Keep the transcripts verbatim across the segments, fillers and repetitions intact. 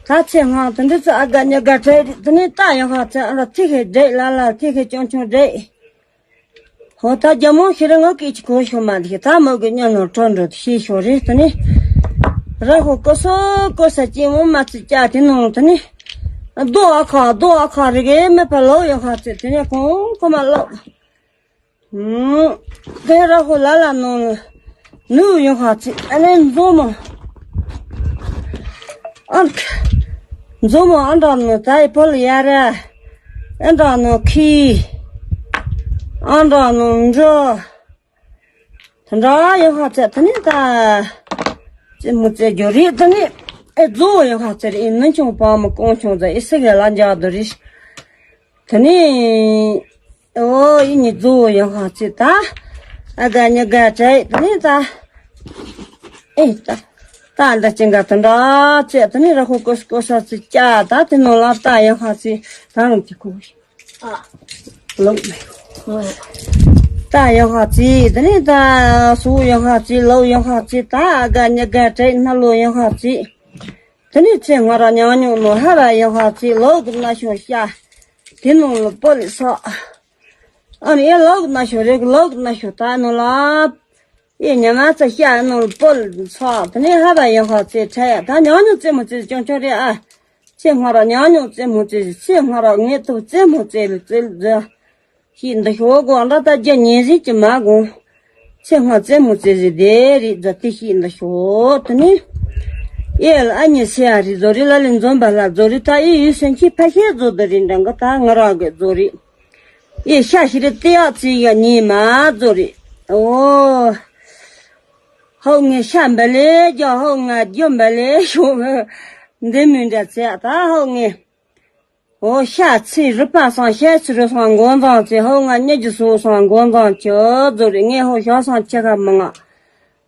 ད་ཚེ་སྔ་དེ་འདྲ་ཚོ་ཨ་དགའ་ཉི་དགའ་བྲལ་རེད། དེ་ནས་ད་ཡོང་ཧ་ཚེ་ཨ་ར་ཐིག་ཧེ་འདྲེ་ལ་ལ་ཐིག་ཧེ་ཅུང་ཅུང་འདྲེ། ཧོ་ད་རྒྱ་མོ་ཤི་རེ་ངོ་སྐད་ཅིག་གོ་ཤོ་མ་འདི་ད་མོ་གི་ཉོ་ནོ་ཁྲོ་འགྲོ་ཤི་ཤོ་རེད། དེ་ནས་ར་ཧོ་ཀོ་སོ་ཀོ་ས་ཅི་མོ་མ་ཚི་ཅ་དེ་ནང་དེ་ནས་རྡོ་ཨ་ཁ་རྡོ་ཨ་ཁ་རི་གེ་མེད་པ་ལོ་ཡོང་ཧ་ཚེ་དེ་ནས་ཁོང་ཁོ་མ་ལོ། དེ་ར་ཧོ་ལ་ལ་ནོ་ནུ་ཡོང་ཧ་ཚི་ཨ་ནེ་མཛོ་མོ་ཨ་ཁ་མཛོ་མོ་ཨ་འདྲ་ནོ་ད་ཡི་ཕོ་ལ་ཡ་ར་ཨ་འདྲ་ནོ་ཁི་ཨ་འདྲ་ནོ་འགྲོ་དེ་འདྲ་ཡོང་ཧ་ཚི་དེ་ནི་ད་ཙི་མོ་ཙི་རྒྱོ་རི་དེ་ནི་ཨེ་མཛོ་ཡོང་ཧ་ཚི་རི་ཨེ་ནུ་ཆུང་པ་མོ་ཀོང་ཆུང་ཙ་ཨེ་སི་གེ་ལ་འཇག་དོ་རི། དེ་ནས་ཨོ་ཡིན་ནི་རྫུ་ཡོང་ཧ་ཚི་ད་ཨ་དགའ་ཉི་དགའ་བྲལ་དེ་ནས་ད་ཨེ་ད་ད་འདྲ་ཅི་འགའ་དེ་འདྲ་ཚེ་དེ་ནས་ར་ཧོ་ཀོ་ཀོ་ས་ཚི་ཅ་ད་དེ་ནོ་ལ་ད་ཡོང་ཧ་ཚི་ད་རུང་ཅི་ཁུ་ལོ་ད་ཡོང་ཧ་ཚི་དེ་ནས་ད་སུ་ཡོང་ཧ་ཚི་ལོ་ཡོང་ཧ་ཚི་ད་ཨ་དགའ་ཉི་དགའ་བྲལ་ན་ལོ་ཡོང་ཧ་ཚི། དེ་ནས་ཚེ་སྔ་ར་ཉང་ཉུང་ནོ་ཧ་བ་ཡོང་ཧ་ཚི་ལོ་གི་ན་ཤོ་ཤ་དེ་ནོ་ལ་པོ་ལི་ས་ཨ་ནི་ཨེ་ལོ་གི་ན་ཤོ་རེ་གི་ལོ་གི་ན་ཤོ་ད་ནོ་ལ་ཨེ་ཉ་མ་ཚ་ཤ་ནོ་ལ་པོ་ལི་ས་དེ་ནས་ཧ་བ་ཡོང་ཧ་ཚི་ཁྲ་ཡ་ད་ཉང་ཉུང་ཙེ་མོ་ཙེ་ཅོང་ཅོང་རེ་ཨ། ཚེ་སྔ་ར་ཉང་ཉུང་ཙེ་མོ་ཙེ་ཚེ་སྔ་ར་ངེ་ཐུབ་ཙེ་མོ་ཙེ་ལི་ཙེ་ལི་ཙེ། ཤིག་འདི་ཤོག་གོ་འདྲ་ད་རྒྱ་ཉིན་རིགས་ཀྱི་མ་དགོངས། ཚེ་སྔ་རྩེད་མོ་རྩེ་རེ་བསྡད་རེད་རྫ་དེ་ཤིག་འདི་ཤོག་དེ་ནི། ཨེ་ལ་ཨ་ཉི་སེ་ཨ་རི་རྫོ་རི་ལ་ལི་འཛོམས་པ་ལ་རྫོ་རི་ད་ཨེ་ཡུལ་སེམས་ཁྱི་ཕ་ཤེ་རྫོ་དེ་རི་འདྲ་འགའ་ད་ང་རང་གི་རྫོ་རི། ཨེ་ཤ་ཤི་རི་ཏེ་ཨ་ཙི་ཡ་ཉི་མ་རྫོ་རི། ཨོ། ཧོ་ངས་ཤ་འབལ་ལེ་རྒྱ་ཧོ་ང་རྒྱུ་འབལ་ལེ་ཤོག་འདི་མི་འདྲ་ཚེ་ད་ཧོ་ངས། ཨོ་ཤ་ཚི་རི་པ་སང་ཤ་ཚི་རི་སང་མགོ་འཛང་ཚི་ཧོ་ང་གཉིས་ཀྱི་སོ་སང་མགོ་འཛང་ཁྱོད་རྫོ་རི་ངས་ཧོ་ཤ་སང་ཁྱི་ཁ་མ་ང་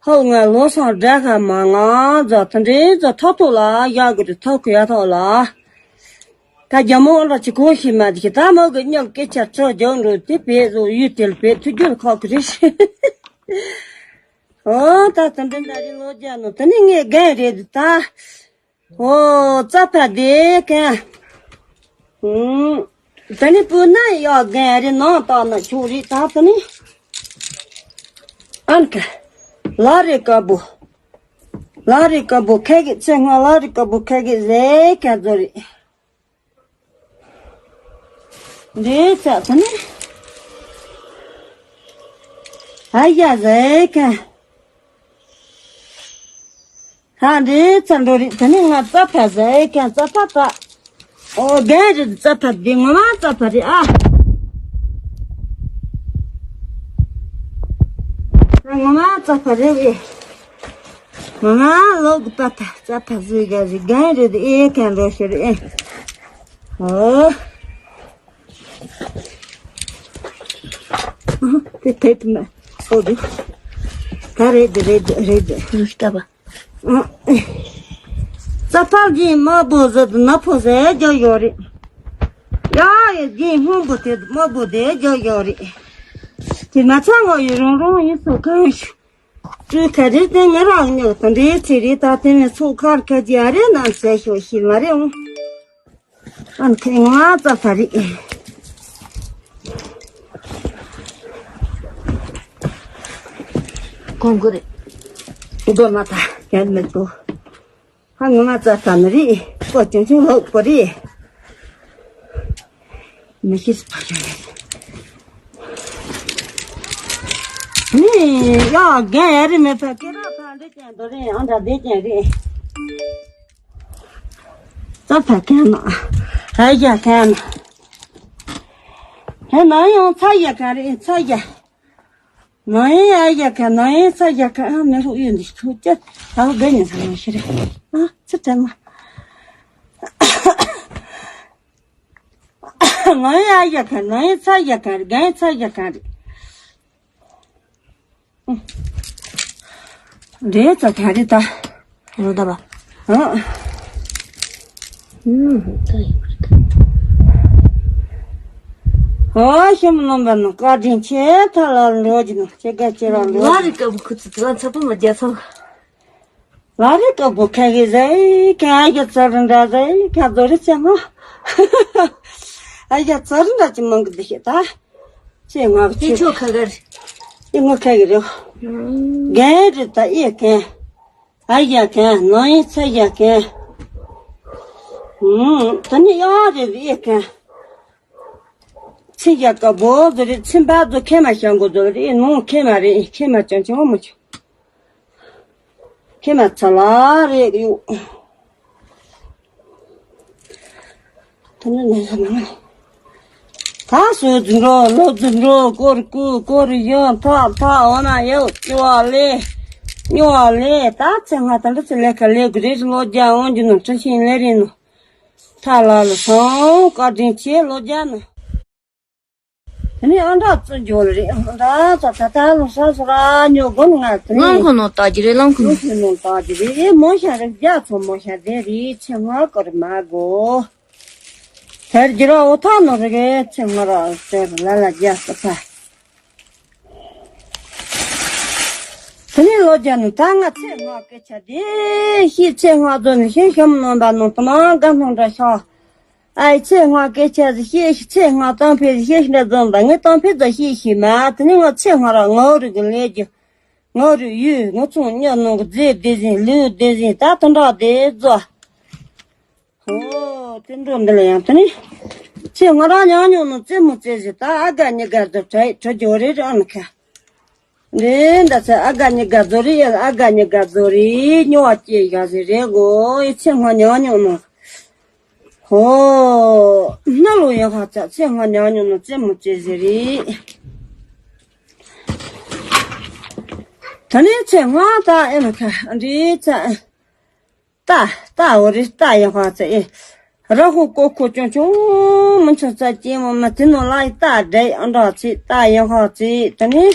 ཧོ་ང་ལོ་སང་དགྲ་ཁ་མ་ང་རྫོ་ཐ་འདྲེ་རྫོ་ཐོག་ཐོག་ལ་ཡག་གི་རི་ཐོག་གི་ཡ་ཐོག་ལ་ད་རྒྱ་མོ་འོན་ར་ཅི་གོ་ཤི་མ་དི་ཤི་ད་མོ་གི་སྙོབ་སྐད་ཆ་ཁྲོ་རྒྱག་འགྲོ་དེ་བེད་རྫོ་ཡུལ་དེལ་བེད་ཐུ་རྒྱུར་ཁོག་གི་རེད་ཤི། ཨོ་ད་ཐ་འདྲེ་འདྲ་རི་ལོ་རྒྱ་ནོ་ད་ནི་ངས་རྒན་རེད་ད། ཨོ་རྩ་ཕ་དེ་ཀ་ཨུམ། ད་ནི་སྤུ་ན་ཡག་རྒན་རེ་ནང་བཏགས་ན་ཆོག་རེད་ད་ད་ནི། ཨན་ཀ་ལ་རེ་ཀ་བུ། ལ་རེ་ཀ་བུ་ཁ་གི་ཚེ་སྔ་ལ་རེ་ཀ་བུ་ཁ་གི་ཟེ་ཀ་རྫོ་རེད། འདྲེ་ཚ་ད་ནི། ཨ་ཡ་ཟེ་ཀ་ཧ་འདི་ཚ་འགྲོ་རེད། དེ་ནི་ང་རྩ་ཕ་ཟེར་ཀྱང་རྩ་ཕ་ད། ཨོ་རྒན་རེད་རྩ་ཕ་འདི་ངོ་མ་རྩ་ཕ་རེད་ཨ། ངོ་མ་རྩ་ཕ་རེད་ཨེ། ངོ་མ་ལོག་རྩ་ཕ་རྩ་ཕ་ཟེར་ག་རེད་རྒན་རེད་ཨེ་ཀྱང་འགྲོ་ཤེས་རེད་ཨེ། ཨོ། དེ་དེ་དེ་མ་ཨོ་དེ། ད་རེད་དེ་རེད་དེ་རེད་དེ། རུས་ཀ་བ། རྩ་ཕག་གི་དམར་པོ་ཟེར་དུ་ནག་པོ་ཟེར་རྒྱག་ཡོད་རེད། ཡ་ཡ་གི་སྔོན་པོ་དེ་དམར་པོ་དེ་རྒྱག་ཡོད་རེད། དེ་མ་ཚང་བ་ཡི་རང་རང་ཡིན་སོ་གང་ཞུ། སྤྲུལ་ཁ་རེད་དེ་ང་རང་ཉག་དང་འདྲེ་ཚེ་རེད་ད་དེ་ནས་ཚོགས་ཁར་ཁ་རྒྱ་རེད་ན་ཟེར་ཤོག་ཤི་མ་རེད་འོང་། ཨ་ཁེ་ང་ཙ་ཕ་རི། ཁོང་གུ་རེ། རྡོ་མ་ཐ་ཡན་མེད་དོ། ཧ་ང་ཙ་ཕ་མི་རི། ཀོ་ཅུང་ཅུང་ལོག་པོ་རི། མི་ཤེས་ཕ་ཤ་ཡ། ནི་ཡ་རྒན་ཡ་རི་མེད་ཕ་སྐད་ར་ཕ་འདི་ཅན་དོ་རི་ཨ་འདྲ་འདི་ཅན་རི། ཙ་ཕ་ཁན་ན། ཧ་ཡ་ཁན་ན། ཧེ་ན་ཡང་ཚ་ཡ་ཁན་རི་ཚ་ཡ། ན་ཡ་ཡ་ཁན་ན་ཡ་ཚ་ཡ་ཁན་ཨ་མེ་ཧུ་ཡོད་འདི་ཁུ་ཅི་ད་ཧུ་གན་ནི་ས་ན་ཤི་རི། ཨ་ཙི་ཙ་མ། ང་ཡ་ཡ་ཁ་ང་ཡ་ཚ་ཡ་ཁ་རེད། ང་ཡ་ཚ་ཡ་ཁ་རེད། རེད་ཚ་ཁ་རེད་ད། རོ་ད་བ། ཨ། ཨུམ། ད་ཡོད་རེད། ཨོ་ཤམ་ལོམ་པ་ནང་བཀའ་དྲིན་ཆེ་ཐ་ལ་འགྲོ་གི་ནང་ཆེ་ག་ཆེ་ར་འགྲོ། ང་རི་ཀ་བུ་ཁུ་ཚི་ཚ་ཚ་པོ་མ་རྒྱ་ཚང་། ལ་རེ་ཀ་བོ་ཁ་གི་ཟེ་ཁ་ཨ་ཡ་ཙར་འདྲ་ཟེ་ཁ་ཛོ་རེ་ཅེ་མ། ཨ་ཡ་ཙར་འདྲ་ཅི་མང་གི་དེ་ཤེས་ད། ཅེ་ང་གི་ཅེ་ཆོ། ཆོ་ཁ་གི་རེད། ཨེ་ངོ་ཁ་གི་རེད། རྒན་རེད་ད་ཨེ་རྒན། ཨ་ཡ་རྒན་ནང་ཡིན་ཚ་ཡ་རྒན། ད་ནི་ཡ་རེད་ཨེ་རྒན། ཚེ་ཡ་ཀ་བོ་ཛོ་རེད། ཚེ་འབའ་ཛོ་ཁེ་མ་ཤང་གོ་ཛོ་རེད། ཨེ་ནོ་ཁེ་མ་རེད། ཁེ་མ་ཅང་ཅང་མ་ཆོ། ཁྱེད་མ་ཚ་ལ་རེད་ཡོད། ད་ནི་ནས་ཟ་མ་ནི། ད་སོ་རྫུ་འགྲོ་ལོ་རྫུ་འགྲོ་སྐོར་ཀུ་སྐོར་ཡོང་ཐག་ཐག་འོ་ན་ཡོད་སྐྱོ་བ་ལས། སྨྱོ་བ་ལས། ད་ཚེ་ང་ད་འདྲ་ཚེ་ལས་ཀ་ལས་དགུ་རེད། ལོ་རྒྱ་འོང་རྒྱུ་ནོ་བཀྲ་ཤིས་ལས་རེད་ནོ། ཐ་ལ་ལ་སང་བཀའ་དྲིན་ཆེ་ལོ་རྒྱ་ནོ། དེ་ནས་ཨ་འདྲ་བཙུན་འཇོག་ལ་རེད། ཨ་འདྲ་ཚ་ཚ་ཚ་ལོ་ས་སོ་ར་ཉོ་དགོན་ང་དེ་ནས་རླངས་འཁོར་ནང་ལྟ་རྒྱུ་རེད། རླངས་འཁོར་རླངས་འཁོར་ནང་ལྟ་རྒྱུ་རེད། མོ་ཤ་རེད། རྒྱ་ཚོ་མོ་ཤ་དེ་རེད། ཚེ་སྔ་སྐོར་མ་གོ། དེར་རྒྱུ་ར་འོ་ཐག་ནོ་རེད། ཚེ་སྔ་ར་དེར་ལ་ལ་རྒྱ་ས་ཚ། དེ་ནས་ལོ་རྒྱ་ནི་ད་ང་ཚེ་སྔ་སྐད་ཆ་དེ་ཤེས། ཚེ་སྔ་རྫོ་ནི་ཤེས་ཤམ་ནོན་པ་ནོ་དུ་མ་ག་སྣང་འདྲ་ཤག་ཨའི་ཚེ་སྔ་སྐད་ཆ་ཟིག་བཤད་ཤིག་ཚེ་སྔ་གཏམ་དཔེ་ཟིག་བཤད་ཤིག་འདྲ་འཛོམས་པ་ངས་གཏམ་དཔེ་ཟིག་བཤད་ཤིག་མ། དེ་ནས་ང་ཚེ་སྔ་ར་ངའོ་རི་གི་ལས་རྒྱུ། ངའོ་རི་ཡུལ་ངོ་ཚང་གཉའ་ནང་གི་རྫས་སྡེ་ཟིན་ལེའུ་སྡེ་ཟིན་ད་དུ་འདྲ་སྡེ་རྫོ། ཧོ་དེ་འགྲོ་འདི་ལ་ཡང་དེ་ནས་ཚེ་སྔ་ར་ཉང་ཉོ་ནོ་རྩེད་མོ་རྩེ་ཟིག་ད་ཨ་དགའ་ཉི་དགའ་རྫོ་གྲ་གྲ་རྒྱོ་རེ་རེ་ཨ་ནི་ཁ། འདི་འདྲ་ཚེ་ཨ་དགའ་ཉི་དགའ་རྫོ་རེ་ཡ། ཨ་དགའ་ཉི་དགའ་རྫོ་རེ་སྨྱོ་བ་སྐྱེ་ཡ་ཟེར་རེད་གོ། ཨེ་ཚེ་སྔ་ཉང་ཉོ་ནོ། ཧོ། སྣ་ལོ་ཡོད་ཧ་ཚ། ཚེ་སྔ་ཉང་ཉོ་ནོ་རྩེད་མོ་རྩེ་ཟེར་རེད། ད་ནི་ཚེ་སྔ་ད་ཨེ་མ་ཁ་འདི་ཚ། ད་ད་འོ་རེད། ད་ཡོད་ཧ་ཚ་ཨེ། ར་ཧུ་ཀོ་ཁོ་ཅུང་ཅུང་མི་ཆོག་ཚ་ཅེ་མོ་མ་དེ་ནོ་ལ་ཡི་ད་འདྲ་ཨ་འདྲ་ཚེ་ད་ཡོད་ཧ་ཚེ་ད་ནི།